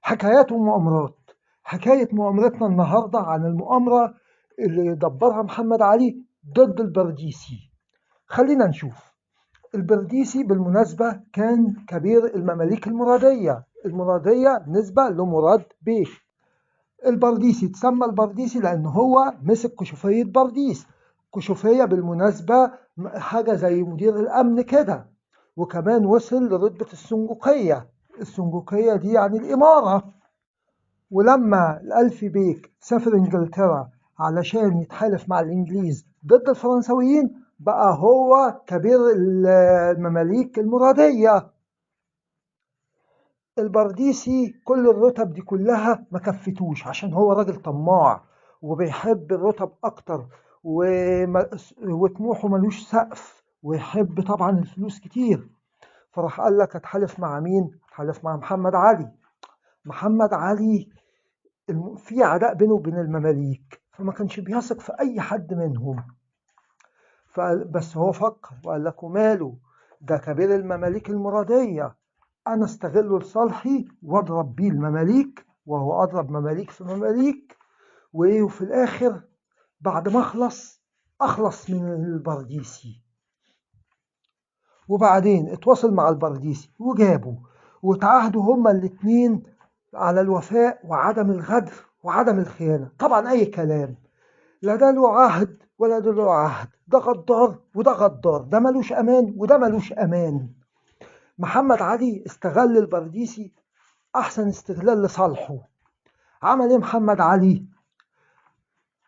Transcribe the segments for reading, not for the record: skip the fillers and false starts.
حكايات ومؤامرات. حكاية مؤامرتنا النهاردة عن المؤامرة اللي دبرها محمد علي ضد البرديسي. خلينا نشوف. البرديسي بالمناسبة كان كبير المماليك المرادية، المرادية نسبة لمراد بيه. البرديسي تسمى البرديسي لأن هو مسك كشوفية برديس. كشوفية بالمناسبة حاجة زي مدير الأمن كده، وكمان وصل لرتبة السنجوقية. السنجوقية دي يعني الإمارة. ولما الألفي بيك سافر إنجلترا علشان يتحالف مع الإنجليز ضد الفرنساويين، بقى هو كبير المماليك المرادية. البرديسي كل الرتب دي كلها ما كفتوش، عشان هو راجل طماع وبيحب الرتب أكتر، وطموحه ملوش سقف، ويحب طبعا الفلوس كتير. فراح قال لك اتحالف مع مين؟ اتحالف مع محمد علي. محمد علي في عداء بينه وبين المماليك، فما كانش بيثق في أي حد منهم. بس هو فكر وقال لك وماله، ده كبير المماليك المرادية، أنا استغله لصالحي وأضرب بيه المماليك، وهو أضرب مماليك في مماليك، وفي الآخر بعد ما أخلص من البرديسي. وبعدين اتواصل مع البرديسي وجابه، وتعاهدوا هما الاتنين على الوفاء وعدم الغدر وعدم الخيانة. طبعا أي كلام، لا ده له عهد ولا ده له عهد، ده غدار وده غدار، ده ملوش أمان وده ملوش أمان. محمد علي استغل البرديسي أحسن استغلال لصالحه. عمل إيه محمد علي؟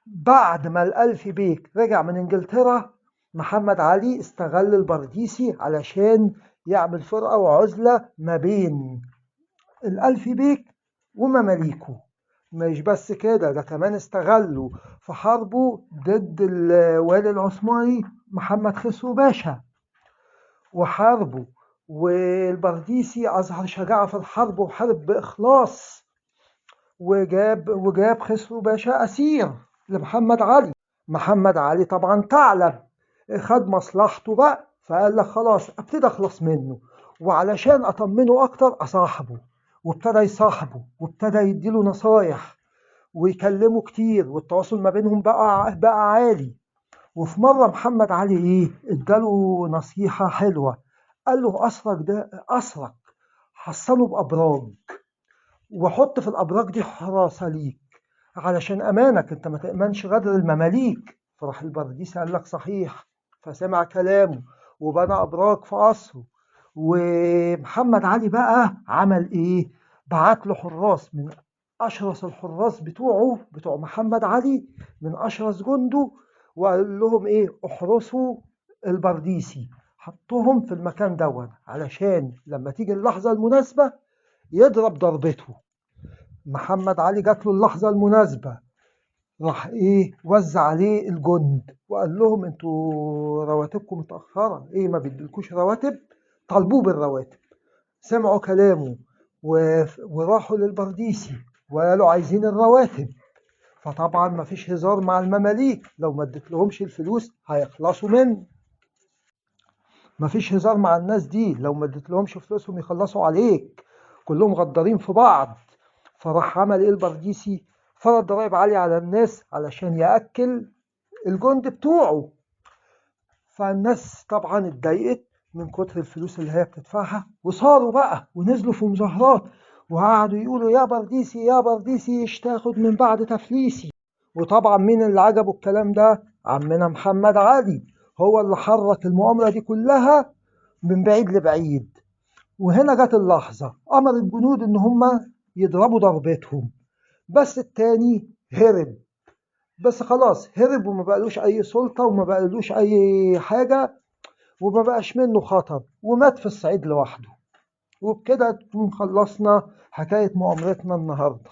بعد ما الألفي بيك رجع من إنجلترا، محمد علي استغل البرديسي علشان يعمل فرقة وعزلة ما بين الألفي بيك ومماليكه. مش بس كده، ده كمان استغله في حربه ضد الوالي العثماني محمد خسرو باشا وحاربه. والبرديسي أظهر شجاعة في الحرب وحارب بإخلاص، وجاب خسرو باشا أسير لمحمد علي. محمد علي طبعا تعلم، خد مصلحته بقى، فقال لك خلاص ابتدي اخلص منه، وعلشان اطمنه اكتر اصاحبه. وابتدى يصاحبه وابتدى يديله نصايح ويكلمه كتير، والتواصل ما بينهم بقى عالي. وفي مرة محمد علي اداله نصيحة حلوة، قال له قصرك ده قصرك حصنه بأبراج، وحط في الأبراج دي حراسة ليك علشان أمانك، أنت ما تأمنش غدر المماليك. فراح البرديسي قال لك صحيح، فسمع كلامه وبنى أبراج في قصره. ومحمد علي بقى عمل إيه؟ بعت له حراس من أشرس الحراس بتوعه، بتوع محمد علي، من أشرس جنده، وقال لهم إيه؟ احرسوا البرديسي، حطهم في المكان دون علشان لما تيجي اللحظة المناسبة يضرب ضربته. محمد علي جات له اللحظة المناسبة، راح وزع عليه الجند وقال لهم انتوا رواتبكم متأخرة، ما بيدلكوش رواتب؟ طالبوه بالرواتب. سمعوا كلامه وراحوا للبرديسي وقالوا عايزين الرواتب. فطبعا ما فيش هزار مع المماليك، لو ما اديتلهمش الفلوس هيخلصوا منه. ما فيش هزار مع الناس دي، لو ما اديتلهمش فلوسهم يخلصوا عليك، كلهم غدارين في بعض. فراح عمل ايه البرديسي؟ فرض ضرائب عالية على الناس علشان يأكل الجند بتوعه. فالناس طبعا اتضايقت من كتر الفلوس اللي هي بتدفعها، وصاروا بقى ونزلوا في مظاهرات وقعدوا يقولوا يا برديسي يا برديسي ايش تاخد من بعد تفليسي. وطبعا مين اللي عجبه الكلام ده؟ عمنا محمد علي، هو اللي حرك المؤامرة دي كلها من بعيد لبعيد. وهنا جت اللحظة، أمر الجنود إن هم يضربوا ضربتهم، بس التاني هرب. بس خلاص هرب وما بقالوش أي سلطة وما بقالوش أي حاجة وما بقاش منه خطر، ومات في الصعيد لوحده. وبكده تكون خلصنا حكاية مؤامرتنا النهاردة.